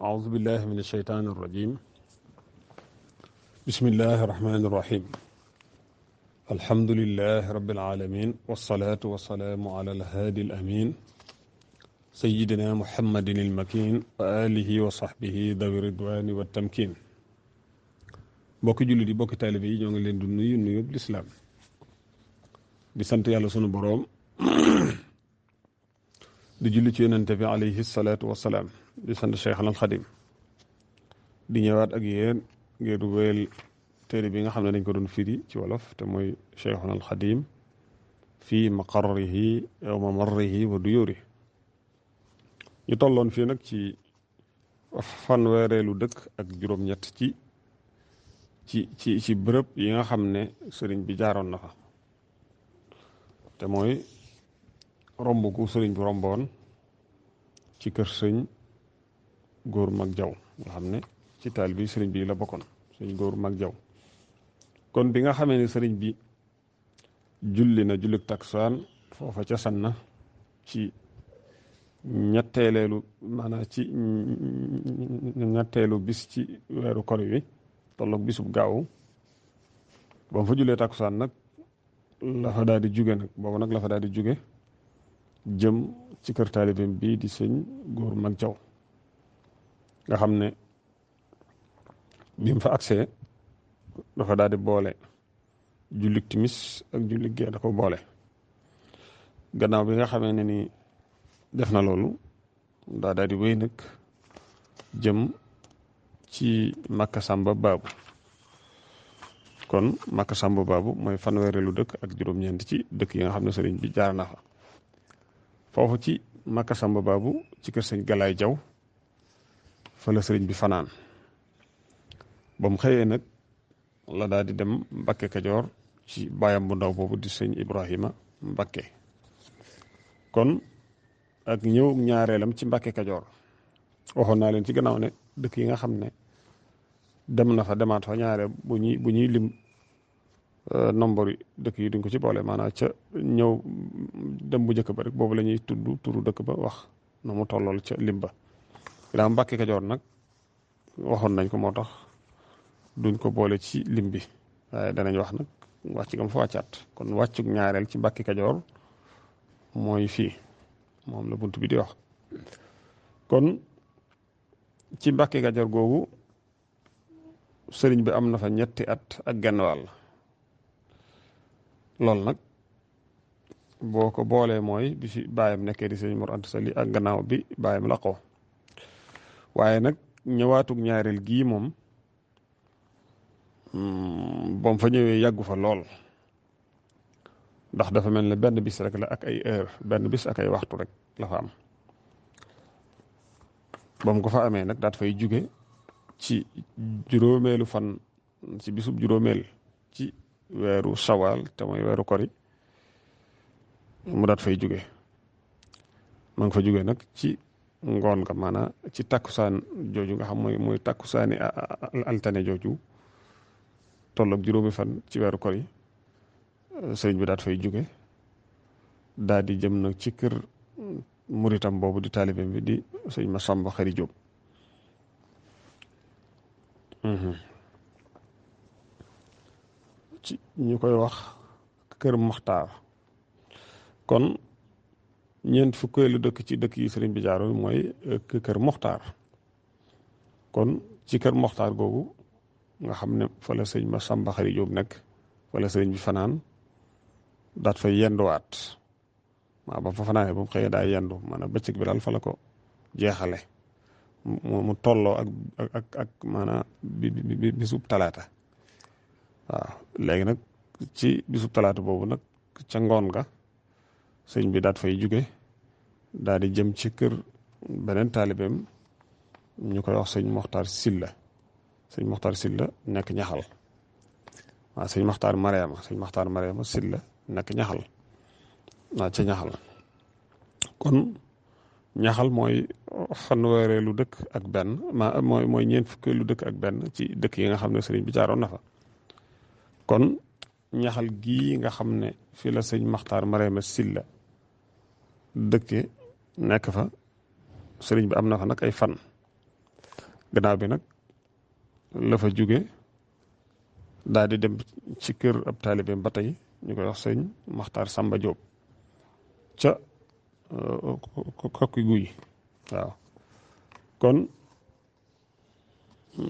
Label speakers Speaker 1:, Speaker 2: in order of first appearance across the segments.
Speaker 1: أعوذ بالله من الشيطان الرجيم بسم الله الرحمن الرحيم الحمد لله رب العالمين والصلاة والسلام على الهادي الأمين سيدنا محمد المكين وآله وصحبه ذوي الرضوان والتمكين bokki jullit yi bokki taalibe yi ñoo ngi leen di nuyu nuyub lislaam di sant yàlla sunu boroom di julli ci yonente bi alayhi salaatu wassalaam di sant Cheikh al Xadim di ñëwaat ak yéen ngir wéyal téere bi nga xam ne dañ ko doon firi ci wolof te mooy Cheikhuna al Xadim fii maqarrihi aw mamarrihi wa duyuri ñu tolloon fii nag ci fanweereelu dëkk ak juróom-ñett ci bërëb yi nga xam ne sëriñ bi jaaroon na fa te mooy romb gu sëriñ bi romboon ci kër sëñ góor mag jaw nga xam ne ci taal bi sëriñ bi la bokkoon sëñ góor mag jaw kon bi nga xamee ne sëriñ bi julli na jullik taksaan foofa ca Sanna ci ñetteelu bis ci weeru kori wi tolloog bisub gaaw ba mu fa jullee taksaan nag la fa daal di jóge nag boobu nag la fa daal di jóge jëm ci kër taalibeem bii di sëñ góor mag jaw nga xam ne bi mu fa agsee dafa daal di boole jullik timis ak jullik gee da ko boole gannaaw bi nga xamee ne ni def na loolu daa daal di wéy nag jëm ci Makka Samba Baabu kon Makka Samba Baabu mooy fanweereelu dëkk ak juróom-ñeent ci dëkk yi nga xam ne sëriñ bi jaar na fa foofu ci Makka Samba Baabu ci kër sëñ Galaay Jaw fa la sëriñ bi fanaan ba mu xëyee nag la daal di dem Mbakke Kajoor ci baayam bu ndaw boobu di sëñ Ibrahima Mbakke kon ak ñëw ñaareelam ci Mbakke Kajoor waxoon naa leen ci gannaaw ne dëkk yi nga xam ne dem na fa demaat fa ñaare bu ñuy lim nombre yi dëkk yi duñ ko ci boole maanaam ca ñëw dem bu njëkk ba rek boobu la ñuy tudd turu dëkk ba wax na mu tollool ca lim ba daa Mbàkke Kajoor nag waxoon nañ ko moo tax duñ ko boole ci lim bi waaye danañ wax nag wàcc gam fa wàccaat kon wàccug ñaareel ci Mbàkke Kajoor mooy fii moom la bunt bi di wax kon ci Mbàkke Kajoor googu sëriñ bi am na fa ñetti at ak genn wàll loolu nag boo ko boolee mooy bi fi baayam nekkee di sëriñ Mor Anta Sali ak gannaaw bi baayam laqoo waaye nag ñëwaatug ñaareel gii moom bam fa ñëwee yàggu fa lool ndax dafa mel ne benn bis rek la ak ay heure benn bis ak ay waxtu rek la fa am ba mu ko fa amee nag daat fay jóge ci juróomeelu fan ci bisub juróomeel ci weeru sawaal te mooy weeru kori mu daat fay jóge ma ngi fa jóge nag ci ngoon nga maanaam ci takkusaan jooju nga xam mooy takkusaani altane jooju tolloog juróomi fan ci weeru kori sëriñ bi daat fay jóge daal di jëm nag ci kër muritam boobu di taalibeem bi di sëñ Masamba Xari Jóob ci ñu koy wax kër Moxtaar kon ñeent fukkeelu dëkk ci dëkk yi sëriñ bi jaaroon mooy kër Moxtaar kon ci kër Moxtaar googu nga xam ne fa la sëñ Masamba Xari Jóob nekk fa la sëriñ bi fanaan daat fay yenduwaat maa ba fa fanaanee bu mu xëyee daa yendu maanaam bëccëg bi daal fa la ko jeexale mu tolloo ak maanaam bisub talaata waaw léegi nag ci bisub talaata boobu nag ca ngoon ga sëñ bi daat fay jóge daal di jëm ci kër beneen taalibeem ñu koy wax sëñ Moxtaar Silla nekk ñaxal waaw sëñ Moxtaar Mariama Silla nekk ñaxal waaw ca ñaxal kon ñaxal mooy fanweereelu dëkk ak benn mooy ñeent fukkeelu dëkk ak benn ci dëkk yi nga xam ne sëriñ bi jaaroon na fa kon ñaxal gii nga xam ne fi la sëñ Maxtaar Mariama Silla dëkke nekk fa sëriñ bi am na fa nag ay fan gannaaw bi nag la fa jóge daal di dem ci kër ab taalibeem ba tey ñu koy wax sëñ Maxtaar Samba Diop ca kokki guy waaw kon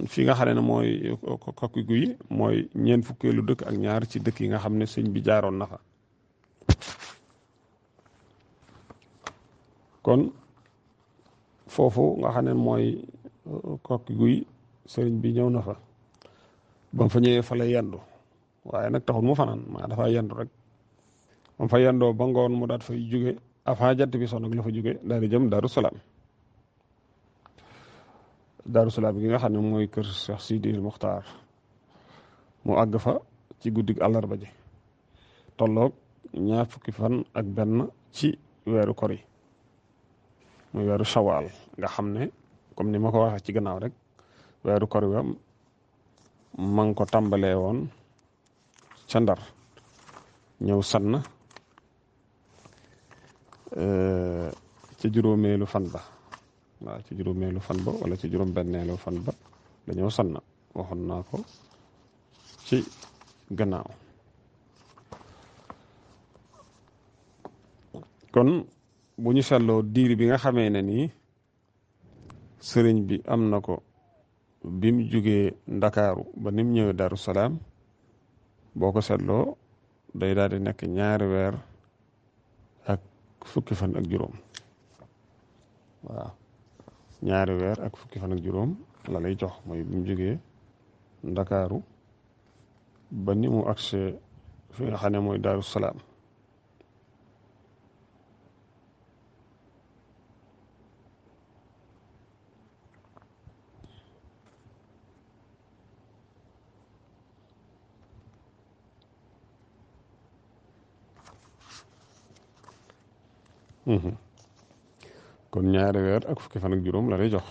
Speaker 1: fi nga xam ne mooy kokki guy mooy ñeent fukkeelu dëkk ak ñaar ci dëkk yi nga xam ne sëñ bi jaaroon na fa kon foofu nga xam ne mooy kokki guy sëriñ bi ñëw na fa ba mu fa ñëwee fa la yendu waaye nag taxul mu fanaan maa dafa yendu rek ba mu fa yendoo ba ngoon mu daat fay jóge avant jant bi soon nag la fa jóge daal di jëm Daaru Salaam Daaru Salaam gi nga xam ne mooy kër Cheikh Sidi Muxtaar mu àgg fa ci guddig àllarba ji tolloog 20 fan ak benn ci weeru kor yi muy weeru shawaal nga xam ne comme ni ma ko waxee ci gannaaw rek weeru kor wi ma ngi ko tàmbalee woon ca Ndar ñëw sann ci juróomeelu fan ba waaw ci juróomeelu fan ba wala ci juróom benneelu fan ba la ñëw sann waxoon naa ko ci gannaaw kon bu ñu seetloo diir bi nga xamee ne nii sëriñ bi am na ko bi mu jugee Ndakaaru ba ni mu ñëwee Daaru Salaam boo ko seetloo day daal di nekk 2 weer ak fukki fan ak juróom waaw 2 weer ak fukki fan ak juróom la lay jox mooy bi mu jugee Ndakaaru ba ni mu agsee fi nga xam ne mooy Daaru Salaam kon 2 weer ak fukki fan ak juróom la lay jox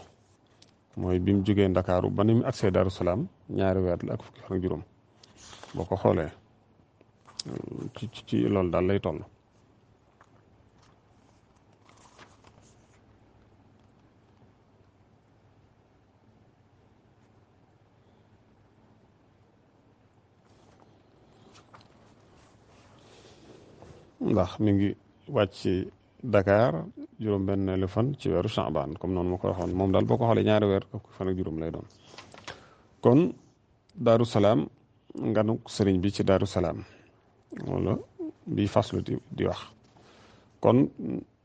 Speaker 1: mooy bi mu jógee Ndakaaru ba ni mu agsee Daaru Salaam 2 weer la ak fukki fan ak juróom boo ko xoolee ci loolu daal lay toll. ndax mi ngi wàcc Dakar juróom-benneelu fan ci weeru Sha'ban comme noonu ma ko waxoon moom daal boo ko xoolee 2 weer ak fan ak juróom lay doon kon Daaru Salaam nganuk sëriñ bi ci Daaru Salaam wala bi faslu di wax kon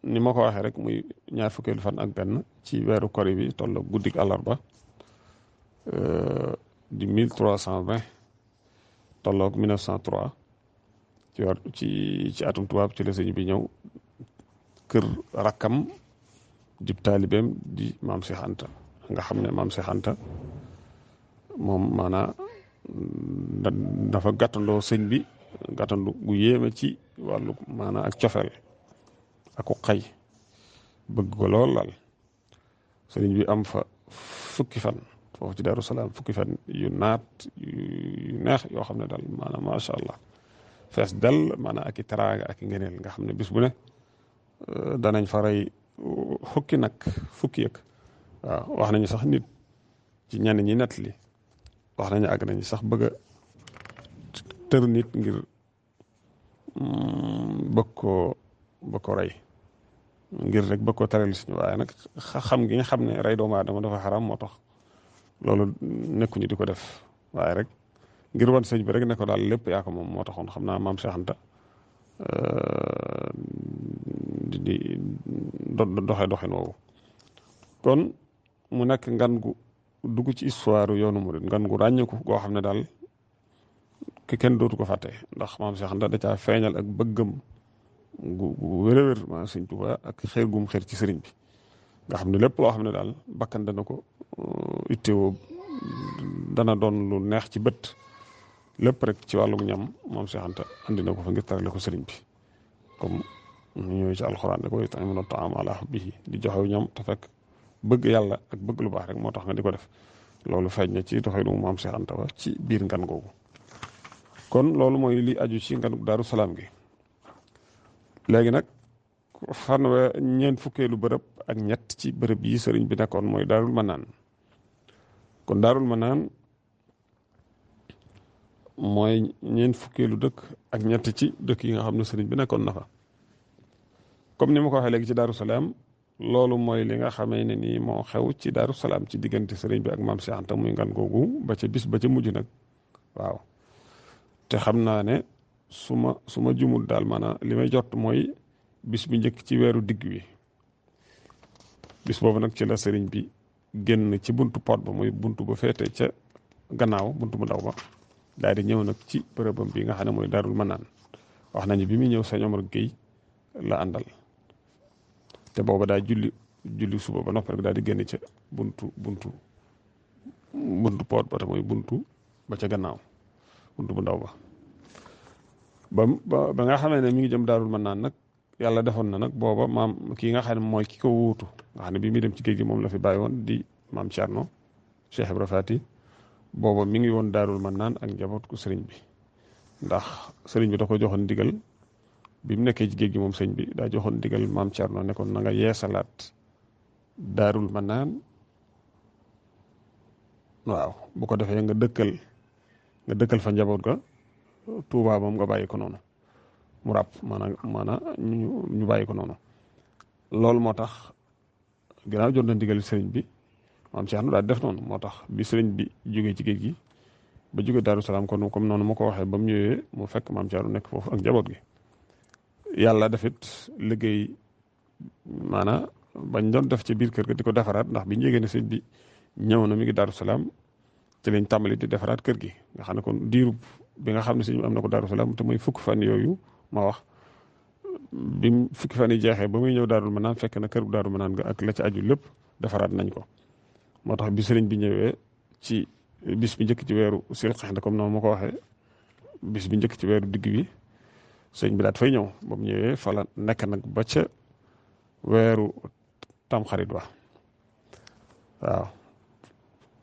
Speaker 1: ni ma ko waxee rek muy 20 fan ak benn ci weeru kori bi toll guddik àllarba di 1320 tolloog 1903 ci atum tubaab ci la sëñ bi ñëw kër rakkam dib taalibeem di maam Cheikh Anta nga xam ne maam Cheikh Anta moom maanaa dafa gàttandoo sëñ bi gàttandu gu yéeme ci wàllu maanaa ak cofeel ak ku xay bëgg ko lool laal sëriñ bi am fa fukki fan foofu ci Daaru Salaam fukki fan yu naat yu neex yoo xam ne daal maanaam macha allah fees del maanaam ak i teraanga ak i ngeneel nga xam ne bis bu ne danañ fa rey fukki nag fukki yëg waaw wax nañu sax nit ci ñenn ñi nett li wax nañu àgg nañu sax bëgg a tër nit ngir bëgg ko rey ngir rek bëgg ko teral suñu waaye nag xam gi nga xam ne rey doomu aadama dafa xaram moo tax loolu nekkuñu di ko def waaye rek ngir wan sëñ bi rek ne ko daal lépp yaa ko moom moo taxoon xam naa maam Cheikh Anta di doxee doxin woowu kon mu nekk ngan gu dugg ci histoire yoonu murid ngan gu ràññeeku goo xam ne daal ki kenn dootu ko fàtte ndax maam Cheikh Anta da caa feeñal ak bëggam gu wér-wér maanaam sëñ Tuubaa ak xeer gum xeer ci sëriñ bi nga xam ne lépp loo xam ne daal bakkan dana ko ittewoo dana doon lu neex ci bët lépp rek ci wàllum ñam maam Cheikh Anta andi na ko fa ngir tarale ko sëriñ bi comme ñu ñëwee ci alxuraan da koy yut'imuna ta'ama ala hubbihi di joxew ñam te fekk bëgg yàlla ak bëgg lu baax rek moo tax nga di ko def loolu feeñ na ci doxinu maam Cheikh Anta ba ci biir ngan googu kon loolu mooy li aju ci nganuk Daaru Salaam gi léegi nag ñeent fukkeelu bërëb ak ñett ci bërëb yi sëriñ bi nekkoon mooy Daarul Manaan kon Daarul Manaan mooy ñeent fukkeelu dëkk ak ñett ci dëkk yi nga xam ne sëriñ bi nekkoon na fa comme ni ma ko waxee léegi ci Daaru Salaam loolu mooy li nga xamee ne nii moo xew ci Daaru Salaam ci diggante sëriñ bi ak maam Cheikh Anta muy ngan googu ba ca bis ba ca mujj nag waaw te xam naa ne su ma jumul daal maanaam li may jot mooy bis bi njëkk ci weeru digg wi bis boobu nag ci la sëriñ bi génn ci buntu pot ba muy buntu ba féete ca gannaaw buntu bu ndaw ba daal di ñëw nag ci bërëbam bi nga xam ne mooy Daarul Manaan wax nañu bi muy ñëw sëñ Omar Gueye la àndal te booba daa julli suba ba noppi rek daal di génn ca buntu pot ba te mooy buntu ba ca gannaaw buntu bu ndaw ba nga xamee ne mi ngi jëm Daarul Manaan nag yàlla defoon na nag booba maam kii nga xam ne mooy ki ko wuutu nga xam ne bi muy dem ci géej gi moom la fi bàyyi woon di maam Thierno Cheikh Ibra Fati booba mi ngi woon Daarul Manaan ak njaboot ku sëriñ bi ndax sëriñ bi da ko joxoon ndigal bi mu nekkee ci géej gi moom sëñ bi daa joxoon ndigal maam Thierno ne ko na nga yeesalaat Daarul Manaan waaw bu ko defee nga dëkkal fa njaboot ga Tuubaa moom nga bàyyi ko noonu mu ràpp maanaam ñu bàyyi ko noonu loolu moo tax ginnaaw jot na ndigal sëriñ bi maam Cheikh daal def noonu moo tax bi sëriñ bi jógee ci géej gi ba jógee Daaru Salaam kon comme noonu ma ko waxee ba mu ñëwee mu fekk maam Cheikh nekk foofu ak njaboot gi yàlla defit liggéey maanaam bañ doon def ci biir kër ga di ko defaraat ndax bi ñu yégée ne sëriñ bi ñëw na mi ngi Daaru Salaam ci lañ tàmbali di defaraat kër gi nga xam ne kon diirub bi nga xam ne sëriñ bi am na ko Daaru Salaam te mooy fukki fan yooyu ma wax bi fukki fan yi jeexee ba muy ñëw Daarul Manaan fekk na kër bu Daarul Manaan ga ak la ci aju lépp defaraat nañ ko moo tax bi sëriñ bi ñëwee ci bis bi njëkk ci weeru sil xeex comme noonu ma ko waxee bis bi njëkk ci weeru digg bi sëriñ bi daat fay ñëw ba mu ñëwee fa la nekk nag ba ca weeru tamxarit wa waaw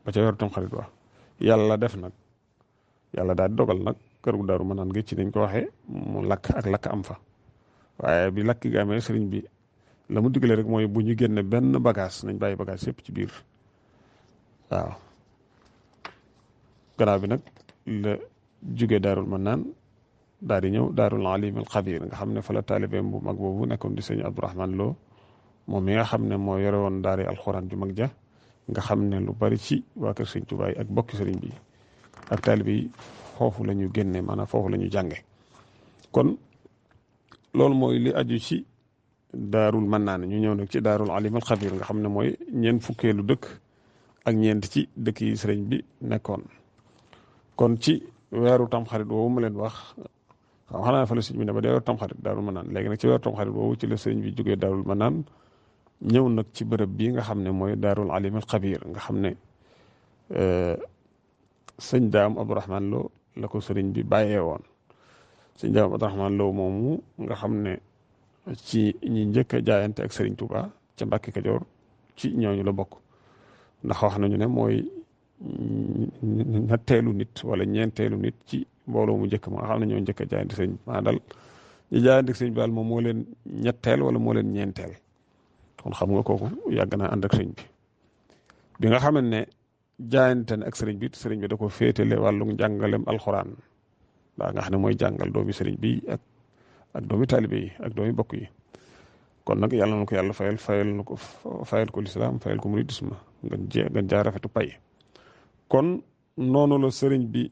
Speaker 1: ba ca weeru tamxarit wa yàlla def nag yàlla daal di dogal nag kër gu Daaru Manaan gi ci nañ ko waxee mu lakk am fa waaye bi lakk gi amee sëriñ bi la mu digle rek mooy bu ñu génne benn bagage nañ bàyyi bagage yëpp ci biir waaw gannaaw bi nag la jóge Daarul Manaan daal di ñëw Daarul Alim al Xabir nga xam ne fa la taalibeem bu mag boobu nekkoon di sëñ Abdourahman Lo moom mi nga xam ne moo yore woon daari alxuraan ju mag ja nga xam ne lu bari ci waa kër sëñ Tuubaa ak bokki sëriñ bi ak taalibe yi foofu la ñu génne maanaam foofu la ñu jànge kon loolu mooy li aju ci Daarul Manaan ñu ñëw nag ci Daarul Alim al Xabir nga xam ne mooy ñeent fukkeelu dëkk ak ñeent ci dëkk yi sëriñ bi nekkoon kon ci weeru tamxarit woowu ma leen wax xam xanaa fa la sëriñ bi ne ba dee weeru tamxarit Daarul Manaan léegi nag ci weeru tamxarit woowu ci la sëriñ bi jógee Daarul Manaan ñëw nag ci bërëb bii nga xam ne mooy Daarul Alim al Xabir nga xam ne sëñ Daam Abdourahman Lo la ko sëriñ bi bàyyee woon sëñ Daam Abdourahman Lo moomu nga xam ne ci ñi njëkk a jaayante ak sëriñ Touba ca Mbàkke Kajoor ci ñooñu la bokk ndax wax nañu ne mooy ñetteelu nit wala ñeenteelu nit ci mbooloo mu njëkk ma nga xam ne ñoo njëkk a jaayante sëriñ maa dal ñi jaayante sëriñ bi daal moom moo leen ñetteel wala moo leen ñeenteel kon xam nga kooku yàgg naa ànd ak sëriñ bi nga xam ne jaayante ne ak sëriñ bi da ko féetale wàllu njàngalem alxuraan daa nga xam ne mooy jàngal doomi sëriñ bi ak doomi taalibe yi ak doomi bokk yi kon nag yàlla na ko yàlla fayal ko lislaam fayal ko muridisme ngeen jaa rafetu pay kon noonu la sëriñ bi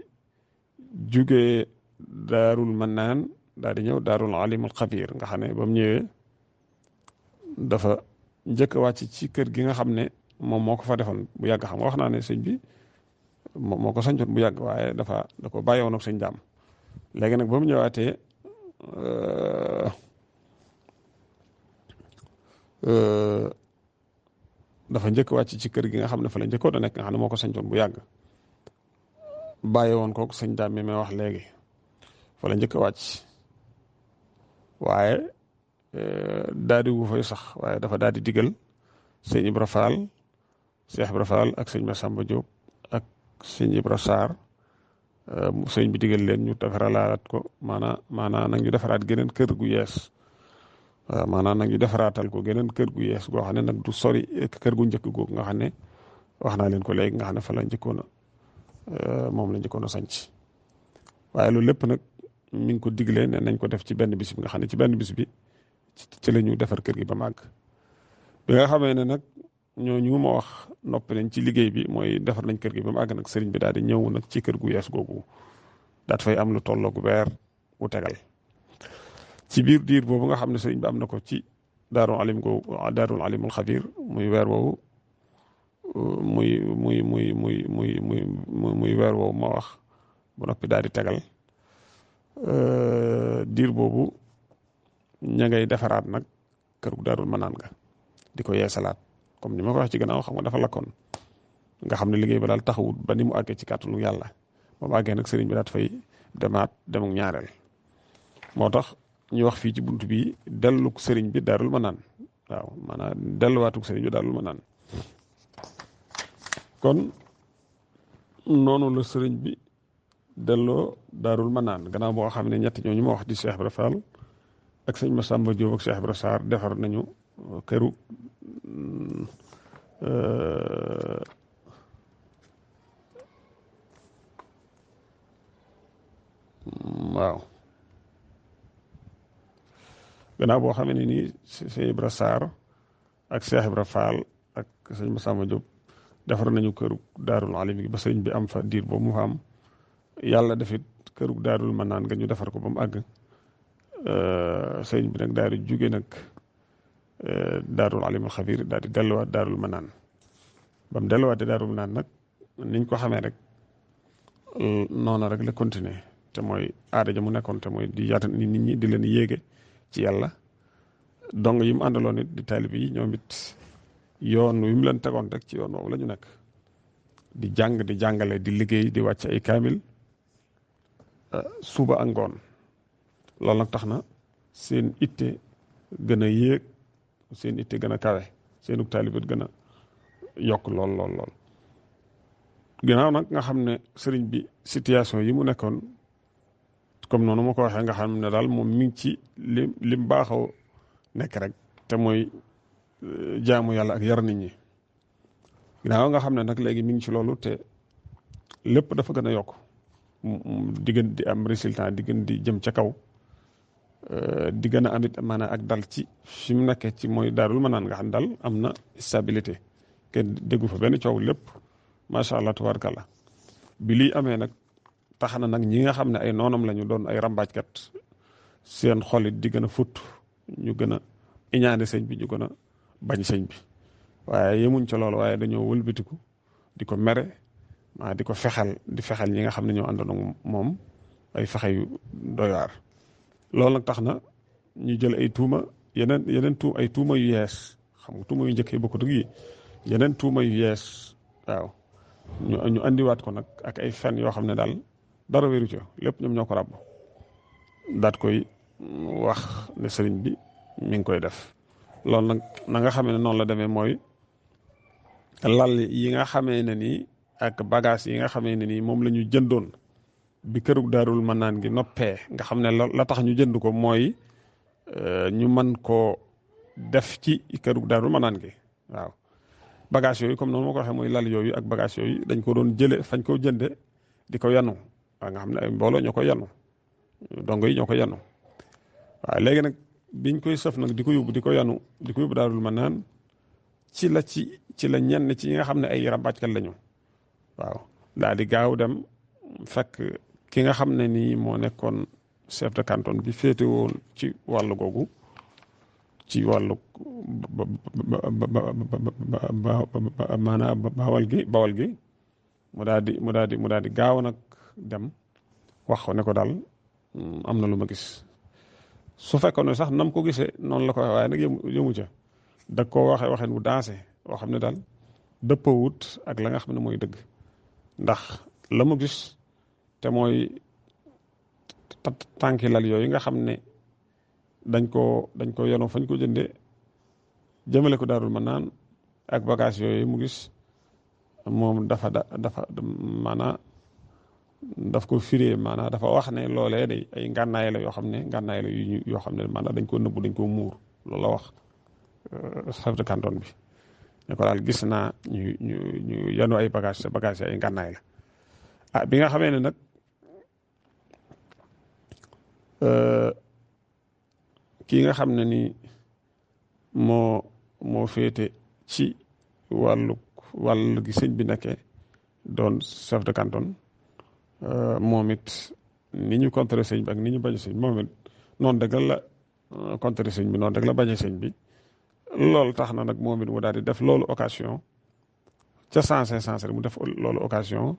Speaker 1: jugee Daarul Manaan daal di ñëw Daarul Alim al Xabir nga xam ne ba mu ñëwee dafa njëkk a wàcc ci kër gi nga xam ne moom moo ko fa defoon bu yàgg xam nga wax naa ne sëñ bi moo ko sañcoon bu yàgg waaye da ko bàyyi woon ak sëñ Daam léegi nag ba mu ñëwaatee dafa njëkk wàcc ci kër gi nga xam ne fa la njëkkoon a nekk nga xam ne moo ko sañcoon bu yàgg bàyyi woon kook sëñ Daam mi may wax léegi fa la njëkk a wàcc waaye daal di wu fay sax waaye dafa daal di digal sëñ Ibra Fall Cheikh Ibra Fall ak sëñ Massamba Diop ak sëñ Ibra Sarr sëñ bi digal leen ñu defaralaat ko maanaam nag ñu defaraat geneen kër gu yees maanaam nag ñu defaraatal ko geneen kër gu yees goo xam ne nag du sori kër gu njëkk googu nga xam ne wax naa leen ko léegi nga xam ne fa la njëkkoon moom la njëkkoon a sanc waaye loolu lépp nag mi ngi ko diglee ne nañ ko def ci benn bis bi nga xam ne ci benn bis bi ci la ñu defar kër gi ba màgg bi nga xamee ne nag ñooñu ma wax noppi nañ ci liggéey bi mooy defar nañ kër gi ba màgg nag sëriñ bi daal di ñëw nag ci kër gu yees googu daat fay am lu tolloog weer wu tegal ci biir diir boobu nga xam ne sëriñ bi am na ko ci daarul alimul xabir muy weer woowu muy weer woowu ma wax bu noppi daal di tegal diir boobu ña ngay defaraat nag kër gu daarul manaan ga di ko yeesalaat comme ni ma ko wax ci gannaaw xam nga dafa lakkoon nga xam ne liggéey ba daal taxawut ba ni mu àggee ci kàttanu yàlla ba mu àggee nag sëriñ bi daat fay demuk ñaareel moo tax ñu wax fii ci bunt bi delluk sëriñ bi daarul manaan waaw maanaam delluwaatuk sëriñ bi daarul manaan kon noonu la sëriñ bi delloo daarul manaan gannaaw boo xam ne ñett ñooñu ma wax di Cheikh Ibra Fall ak sëñ Massamba Diop ak Cheikh Ibra Sarr defar nañu këru waaw gannaaw boo xam ne nii sëñ Ibra Sarr ak Cheikh Ibra Fall ak sëñ Massamba Diop defar nañu këru daarul alim gi ba sëriñ bi am fa diir boobu mu fa am yàlla defit këru daarul manaan nga ñu defar ko ba mu àgg sëriñ bi nag daal di jóge nag daarul alimul xabir daal di delluwaat daarul manaan ba mu delluwaatee daarul manaan nag niñ ko xamee rek noona rek la continuer te mooy aada ja mu nekkoon te mooy di yaatal nit ñi di leen yéege ci yàlla dong yi mu àndaloon it di taalib yi ñoom it yoon wi mu leen tegoon rek ci yoon woowu la ñu nekk di jàng di jàngale di liggéey di wàcc ay kaamil suba ak ngoon loolu nag tax na seen itte gën a yéeg seen itte gën a kawe seenu taalibit gën a yokk lool lool lool ginnaaw nag nga xam ne sëriñ bi situation yi mu nekkoon comme noonu ma ko waxee nga xam ne daal moom mi ngi ci lim baaxaw nekk rek te mooy jaamu yàlla ak yar nit ñi ginnaaw nga xam ne nag léegi mi ngi ci loolu te lépp dafa gën a yokk di gën di am résultat di gën di jëm ca kaw di gën a amit maanaam ak dal ci fi mu nekkee ci mooy daarul manaan nga xam ne daal am na stabilité kenn déggu fa benn coow lépp macha allah tabaarkalla bi lii amee nag tax na nag ñi nga xam ne ay noonam la ñu doon ay rambaajkat seen xolit di gën a fut ñu gën a iñaane sëñ bi ñu gën a bañ sëñ bi waaye yemuñ ca loolu waaye dañoo wëlbatiku di ko mere maa di ko fexel di fexel ñi nga xam ne ñoo àndoon ak moom ay fexe yu doy waar loolu nag tax na ñu jël ay tuuma yeneen ay tuuma yu yees xam nga tuuma yu njëkk yi bokkut ak yi yeneen tuuma yu yees waaw ñu andiwaat ko nag ak ay fen yoo xam ne daal dara wéru ca lépp ñoom ñoo ko ràbb daat koy wax ne sëriñ bi mi ngi koy def loolu nag na nga xamee ne noonu la demee mooy lal yi nga xamee ne nii ak bagage yi nga xamee ne nii moom la ñu jëndoon bi kërug daarul manaan gi noppee nga xam ne la tax ñu jënd ko mooy ñu mën koo def ci kërug daarul manaan gi waaw bagage yooyu comme noonu ma ko waxee mooy lal yooyu ak bagage yooyu dañ ko doon jële fañ ko jënde di ko yanu waaw nga xam ne ay mbooloo ñoo ko yanu dongo yi ñoo ko yanu waaw léegi nag biñ koy sëf nag di ko yóbbu daarul manaan ci la ñenn ci ñi nga xam ne ay rambaajkat lañu waaw daal di gaaw dem fekk ki nga xam ne nii moo nekkoon chef de canton bi féete woon ci wàllu googu ci wàllu maanaam bawal gi mu daal di gaaw nag dem wax ko ne ko daal am na lu ma gis su fekkoon ne sax nam ko gisee noonu la ko waxee waaye nag yëmu ca da koo waxeen bu dansé boo xam ne daal dëppawut ak la nga xam ne mooy dëgg ndax la mu gis te mooy tànki lal yooyu nga xam ne dañ ko yenoo fañ ko jënde jëmale ko daarul manaan ak bagage yooyu mu gis moom dafa maanaa daf ko firee maanaa dafa wax ne loolee day ay ngànnaay la yoo xam ne ngànnaay la yoo xam ne maanaa dañ ko nëbbu dañ ko muur loolu la wax chef de canton bi ne ko daal gis naa ñu yanu ay bagage sa bagage ay ngànnaay la bi nga xamee ne nag kii nga xam ne ni moo féete ci wàllu gi sëñ bi nekkee doon chef de canton moom it ni ñu contrer sëñ bi ak ni ñu bañ sëñ moom it noonu dëgg la contrer sëñ bi noonu dëgg la bañ sëñ bi loolu tax na nag moom it mu daal di def loolu occasion ca sensé mu def loolu occasion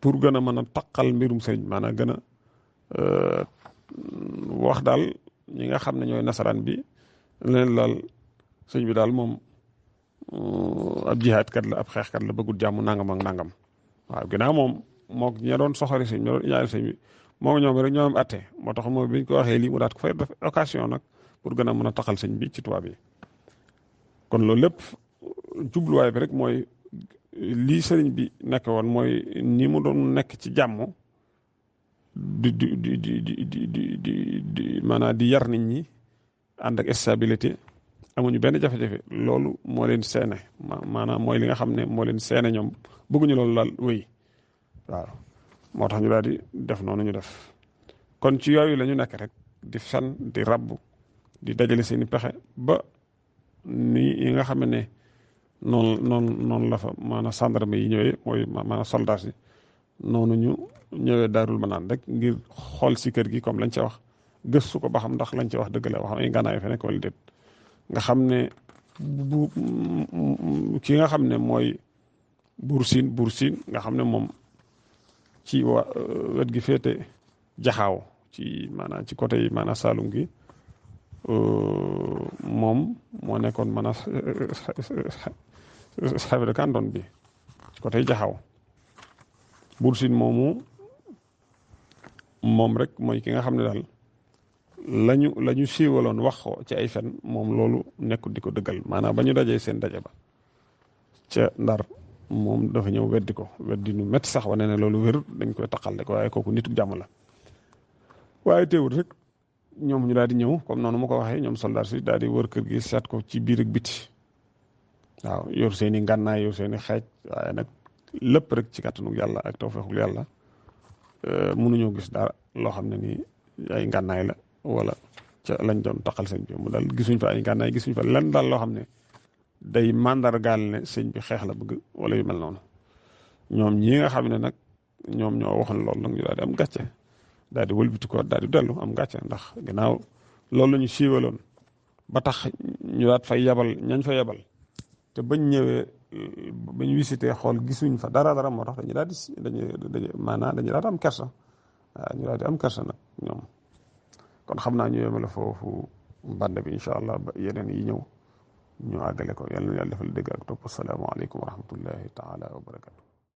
Speaker 1: pour gën a mën a taqal mbirum sëñ maanaam gën a wax daal ñi nga xam ne ñooy nasaraan bi leen laal sëñ bi daal moom ab jihaadkat la ab xeexkat la bëggul jàmm nangam ak nangam waaw ginnaaw moom moo ña doon soxori sëñ ña doon ñaari sëñ bi moo ñoom rek ñoo am atte moo tax moom biñ ko waxee lii mu daat ko fay def occasion nag pour gën a mën a taxal sëñ bi ci tubaab yi kon loolu lépp jubluwaay bi rek mooy lii sëriñ bi nekk woon mooy ni mu doon nekk ci jàmm di maanaam di yar nit ñi ànd ak stabilité amuñu benn jafe-jafe loolu moo leen seene maanaam mooy li nga xam ne moo leen seene ñoom bëgguñu loolu daal wéy waaw moo tax ñu daal di def noonu ñu def kon ci yooyu la ñu nekk rek di fen di rabbu di dajale seeni pexe ba ni yi nga xam ne noonu la fa maanaam gendarme yi ñëwee mooy maanaam soldats yi noonu ñu ñëwee Daarul Manaan rek ngir xool si kër gi comme lañ ca wax gëstu ko ba xam ndax lañ ca wax dëgg la wax ay ngànnaay fa nekk wala déet nga xam ne ki nga xam ne mooy buur siin nga xam ne moom ci wet gi féete jaxaaw ci maanaam ci côté yi maanaam Saalum gi moom moo nekkoon maanaam chef de canton bi ci côté jaxaaw buur siin moom rek mooy ki nga xam ne daal la ñu siiwaloon wax ko ci ay fen moom loolu nekkul di ko dëggal maanaam ba ñu dajee seen daje ba ca Ndar moom dafa ñëw weddi nu métti sax wane ne loolu wér dañ koy taqal rek waaye kooku nitu jàmm la waaye teewul rek ñoom ñu daal di ñëw comme noonu ma ko waxee ñoom soldat si daal di wër kër gi seet ko ci biir ak biti waaw yor seen i ngànnaay yor seen i xeej waaye nag lépp rek ci kàttanu yàlla ak tawfeexul yàlla mënuñoo gis dara loo xam ne nii ay ngànnaay la wala ca lañ doon taqal sëñ bi mu daal gisuñ fa ay ngànnaay gisuñ fa lenn daal loo xam ne day màndargaal ne sëñ bi xeex la bëgg wala yu mel noonu ñoom ñii nga xam ne nag ñoom ñoo waxoon loolu nag ñu daal di am gàcce daal di wëlbati ko daal di dellu am gàcce ndax ginnaaw loolu la ñu siiwaloon ba tax ñu daat fay yabal ñañ fa yabal te bañ ñëwee bañ visité xool gisuñ fa dara moo tax dañu daal di maanaam dañu daal di am kersa waaw ñu daal di am kersa nag ñoom kon xam naa ñu yemale foofu mbànd bi incha allah ba yeneen yi ñëw ñu àggale ko yàlla na yàlla defal dégg ak topp asalaamaaleykum wa rahmatullahi taala wa barakatu